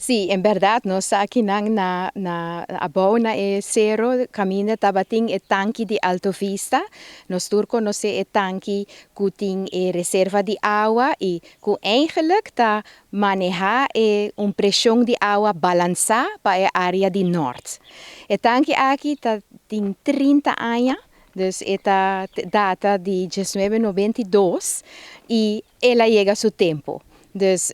Sí, en berdad nos ta akinan na abou na e sero kaminda tabatin e tanki di Alto Vista. Nos tur konosé e tanki ku tin e reserva di awa i ku eigenlijk ta manehá e un preshon di awa balansá pa e área di nort. E tanki aki ta tin 30 aña, dus e ta data di 1992 i el a yega su tempu. Dus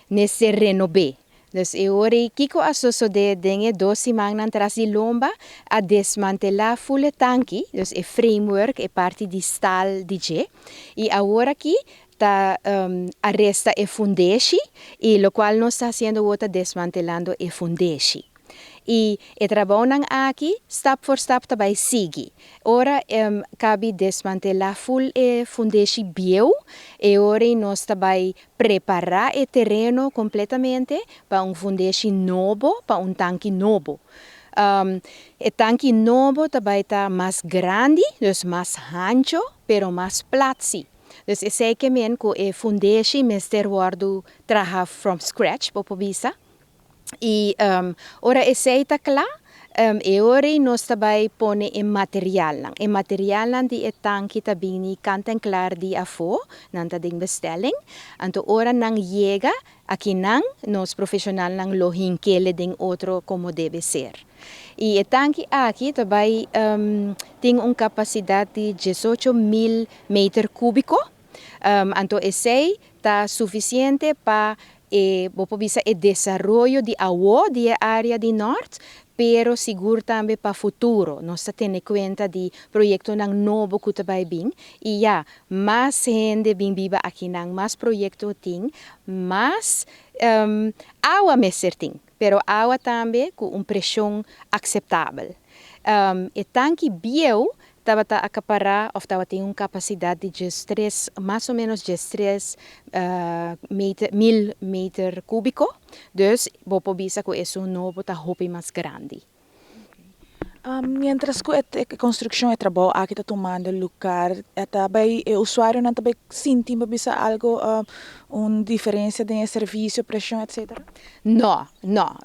mester renob'é. Dus e ora ei kiko a sosodé den e 2 simannan tras di lomba, a desmantelá ful e tanki, dus e framework, e parti di staal di dje, i awor aki ta a resta e fundeshi i lokual nos ta hasiendo awor ta desmantelando e fundeshi. I e trabounan aki stap for stap ta bai sigui. Ora kabi desmantelá ful e fundeshi bieu, e ora ei nos ta bai prepará e tereno kompletamente pa un fundeshi nobo, pa un tanki nobo. E tanki nobo ta bai ta mas grandi, dus mas hancho, pero mas plat si. Dus esei ke men ku e fundeshi mester wòrdu traha from scratch, bo por bisa. I ora esei ta kla, e ora ei nos ta bai pone e materialnan. E materialnan di e tanki ta bini kant en klar di afó, nan ta den bestelling. Anto ora nan yega, akinan nos profeshonalnan lo hink'ele den otro komo debe ser. I e tanki aki ta bai tin un kapasidat di 18.000 meter kúbiko. Anto esei ta sufisiente pa e, bo por bisa, e desaroyo di awo di e área di nort, pero sigur tambe pa futuro. Nos ta tene kuenta di proyektonan nobo ku ta bai bin i ya, mas hende bin biba akinan, mas proyekto tin, mas awa mester tin, pero awa tambe ku un preshon akseptabel. E tanki bieu tabata akapará òf tabatin un kapasidat di 13, mas o ménos 13 meter, mil meter kúbiko. Dus bo por bisa ku esun nobo ta hopi mas grandi. Mientras ku e konstrukshon, e trabou aki ta tumando lugar, ta bai e usuarionan ta bai sinti, bo bisa algo, un diferensia den e servisio, preshon, etcétera? No,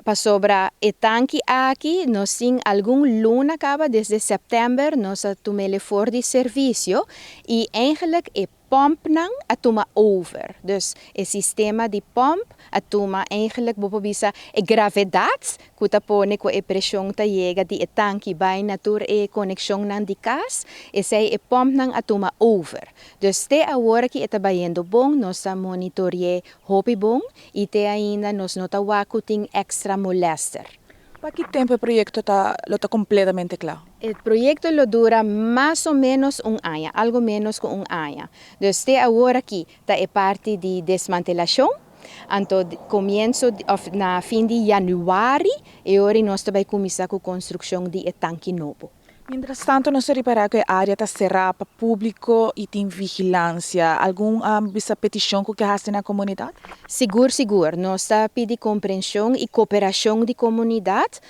pasobra e tanki aki nos tin algun luna kaba, desde sèptèmber nos a tum'é for di servisio i eigenlijk e pòmpnan a tuma over. Dus e sistema di pòmp a tuma eigenlijk, bo por bisa, e gravedat ku ta pone ku e preshon ta yega di e tanki bai na tur e konekshonnan di kas, esei e pòmpnan a tuma over. Dus te awor aki e ta bayendo bon, nos ta monitore'é hopi bon i te ainda nos no ta wak ku tin èkstra molèster. Pa ki tempu e proyekto lo ta kompletamente kla? E proyekto lo dura mas o ménos un aña, algu ménos ku un aña. Dus te awor aki ta e parti di desmantelashon, anto komienso òf na fin di yanüari e ora nos ta bai kuminsá ku konstrukshon di e tanki nobo. Mientras tantu nos a ripará ku e área ta será pa públiko i tin vigilansia. Algun bisa petishon ku ke hasi na komunidat? Sigur, sigur. Nos ta pidi komprenshon i kooperashon di komunidat.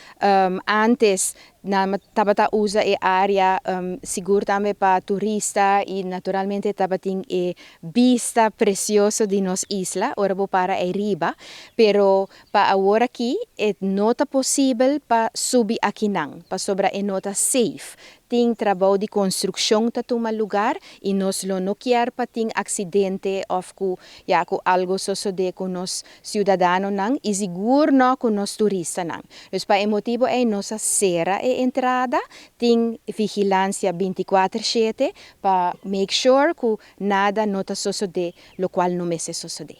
Antes nan tabata usa e área sigur tambe pa turista i naturalmente tabatin e bista presioso di nos isla ora bo para ei riba, pero pa awor aki e no ta posibel pa subi akinan, pasobra e no ta safe. Tin trabou di konstrukshon ta tuma lugar i nos lo no kier pa tin aksidente òf ku ya ku algu sosodé ku nos siudadanonan i sigur no ku nos turistanan. Dus pa e motibu ei nos a sera e entrada, tin vigilansia 24/7 pa make sure ku nada no ta sosodé lokual no mester sosodé.